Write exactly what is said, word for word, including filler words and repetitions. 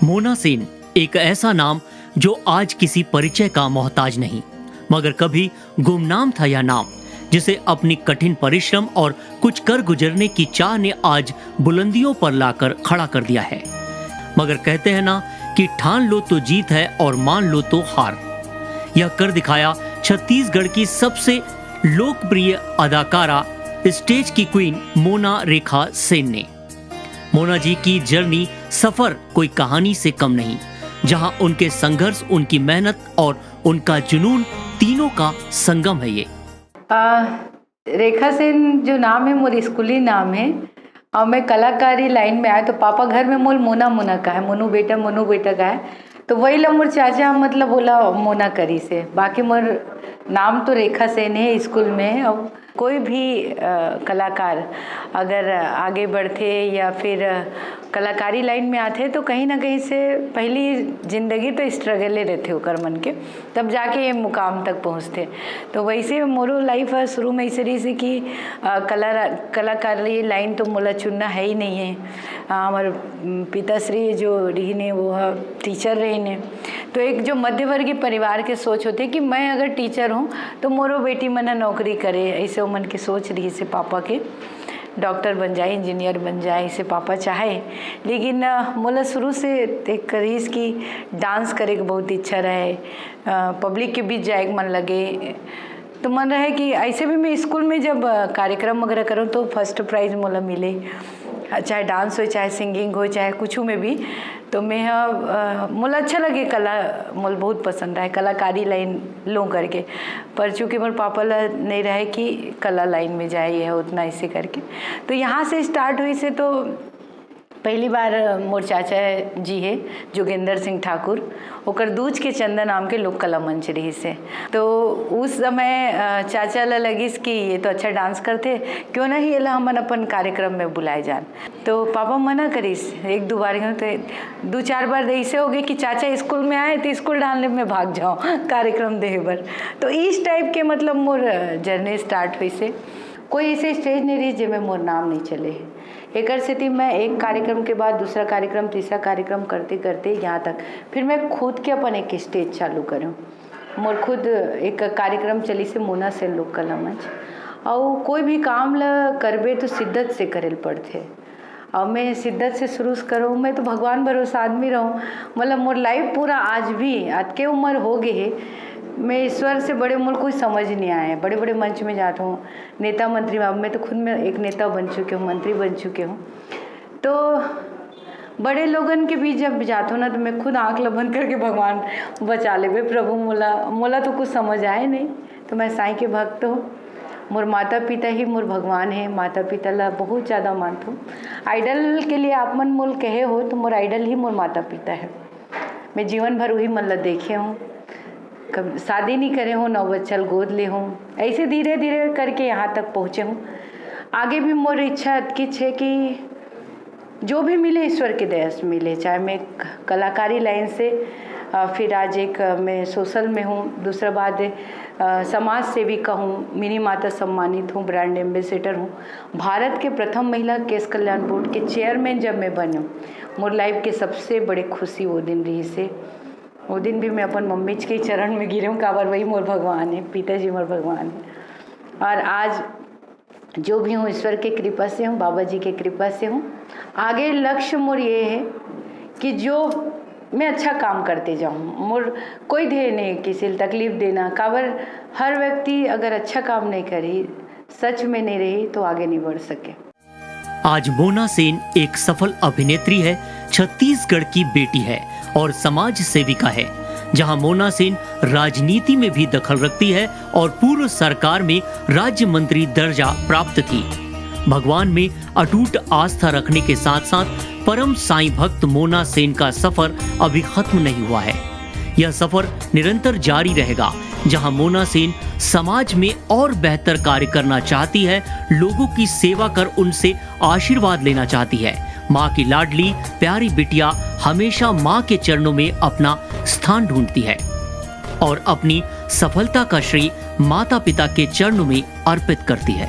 मोना सेन, एक ऐसा नाम जो आज किसी परिचय का मोहताज नहीं, मगर कभी गुमनाम था यह नाम, जिसे अपनी कठिन परिश्रम और कुछ कर गुजरने की चाह ने आज बुलंदियों पर लाकर खड़ा कर दिया है। मगर कहते हैं ना कि ठान लो तो जीत है और मान लो तो हार। यह कर दिखाया छत्तीसगढ़ की सबसे लोकप्रिय अदाकारा, स्टेज की क्वीन मोना रेखा सेन ने। मोना जी की जर्नी, सफर कोई कहानी से कम नहीं, जहां उनके संघर्ष, उनकी मेहनत और उनका जुनून, तीनों का संगम है ये। आ, रेखा सेन जो नाम है, मोर स्कूली नाम है। और मैं कलाकारी लाइन में आया तो पापा घर में मोल मोना मोना का है, मोनू बेटा, मोनू बेटा का है। तो वही ला मोर चाचा मतलब बोला मोना करी से, बाकी मोर नाम तो रेखा सेन है स्कूल में। और कोई भी अ, कलाकार अगर आगे बढ़ते या फिर कलाकारी लाइन में आते तो कहीं ना कहीं से पहली जिंदगी तो स्ट्रगल रहते ओकर मन के, तब जाके ये मुकाम तक पहुँचते। तो वैसे मोरो लाइफ शुरू में इस तरीके से कि अ, कला कलाकारी लाइन तो मोला चुनना है ही नहीं है। अ, हमारे पिताश्री जो रही ने वो टीचर रही ने, तो एक जो मध्यवर्गीय परिवार के सोच होते कि मैं अगर टीचर हूँ तो मोरो बेटी मन नौकरी करे, ऐसे मन के सोच रही से पापा के डॉक्टर बन जाए, इंजीनियर बन जाए, इसे पापा चाहे। लेकिन मोला शुरू से एक रहीस कि डांस करे के बहुत इच्छा रहे, पब्लिक के बीच जाए के मन लगे। तो मन रहे कि ऐसे भी मैं स्कूल में जब कार्यक्रम वगैरह करूँ तो फर्स्ट प्राइज मोला मिले, चाहे डांस हो, चाहे सिंगिंग हो, चाहे कुछ में भी। तो मैं मोला अच्छा लगे कला, मोला बहुत पसंद रहे कलाकारी लाइन लूँ करके। पर चूँकि मोर पापा ला नहीं रहे कि कला लाइन में जाए, यह उतना ऐसे करके। तो यहाँ से स्टार्ट हुई से तो पहली बार मोर चाचा जी है जोगेंद्र सिंह ठाकुर, ओकर दूज के चंदा नाम के लोक कला मंच रही से। तो उस समय चाचा ला लगिस कि ये तो अच्छा डांस करते, क्यों नहीं ये ला हमन अपन कार्यक्रम में बुलाए जान। तो पापा मना करिस एक दो बार, तो दो चार बार ऐसे हो गए कि चाचा स्कूल में आए तो स्कूल डालने में भाग जाओ कार्यक्रम देहे बर। तो इस टाइप के मतलब मोर जर्नी स्टार्ट हुई से। कोई ऐसे स्टेज नहीं रही जेमे मोर नाम नहीं चले है। एकर सेती मैं एक कार्यक्रम के बाद दूसरा कार्यक्रम, तीसरा कार्यक्रम करते करते यहाँ तक फिर मैं खुद के अपन एक स्टेज चालू करूँ। मोर खुद एक कार्यक्रम चली से मोना सेन लोक कला मंच। और कोई भी काम ल करबे तो शिद्दत से करे ल पड़थे। और मैं शिद्दत से शुरू करूँ, मैं तो भगवान भरोसा आदमी रहूँ। मतलब मोर लाइफ पूरा आज भी अतके उम्र हो गए है, मैं ईश्वर से बड़े मोर कोई समझ नहीं आए। बड़े बड़े मंच में जाता हूँ, नेता मंत्री में, अब मैं तो खुद में एक नेता बन चुके हूँ, मंत्री बन चुके हूँ। तो बड़े लोगन के बीच जब जातो ना तो मैं खुद आँख ला बंद करके भगवान बचा लेबे प्रभु, मोला मोला तो कुछ समझ आए नहीं। तो मैं साईं के भक्त हूँ। मोर माता पिता ही मोर भगवान है। माता पिता ला बहुत ज़्यादा मानता हूँ। आइडल के लिए आप मन मोल कहे हो तो मोर आइडल ही मोर माता पिता है। मैं जीवन भर वही मन ला देखे हूँ। कब शादी नहीं करे हूँ, नौ बच्चा ल गोद ले हूँ। ऐसे धीरे धीरे करके यहाँ तक पहुँचे हूँ। आगे भी मोर इच्छा अतकी छे कि जो भी मिले ईश्वर के दया से मिले, चाहे मैं कलाकारी लाइन से, फिर आज एक मैं सोशल में हूँ, दूसरा बात समाज सेविका हूँ, मिनी माता सम्मानित हूँ, ब्रांड एम्बेसडर हूँ। भारत के प्रथम महिला केश कल्याण बोर्ड के चेयरमैन जब मैं बनी हूँ, मोर लाइफ के सबसे बड़े खुशी वो दिन रही से। वो दिन भी मैं अपन मम्मी के चरण में गिरे हूँ, काबर वही मोर भगवान है, पिताजी मोर भगवान है। और आज जो भी हूँ ईश्वर के कृपा से हूँ, बाबा जी के कृपा से हूँ। आगे लक्ष्य मोर ये है कि जो मैं अच्छा काम करते जाऊँ, मोर कोई ध्येय नहीं है किसी तकलीफ देना, काबर हर व्यक्ति अगर अच्छा काम नहीं करी, सच में नहीं रही तो आगे नहीं बढ़ सके। आज मोना सेन एक सफल अभिनेत्री है, छत्तीसगढ़ की बेटी है और समाज सेविका है। जहां मोना सेन राजनीति में भी दखल रखती है और पूर्व सरकार में राज्य मंत्री दर्जा प्राप्त थी। भगवान में अटूट आस्था रखने के साथ साथ परम साईं भक्त मोना सेन का सफर अभी खत्म नहीं हुआ है। यह सफर निरंतर जारी रहेगा, जहां मोना सेन समाज में और बेहतर कार्य करना चाहती है, लोगों की सेवा कर उनसे आशीर्वाद लेना चाहती है। माँ की लाडली प्यारी बिटिया हमेशा माँ के चरणों में अपना स्थान ढूंढती है और अपनी सफलता का श्रेय माता पिता के चरणों में अर्पित करती है।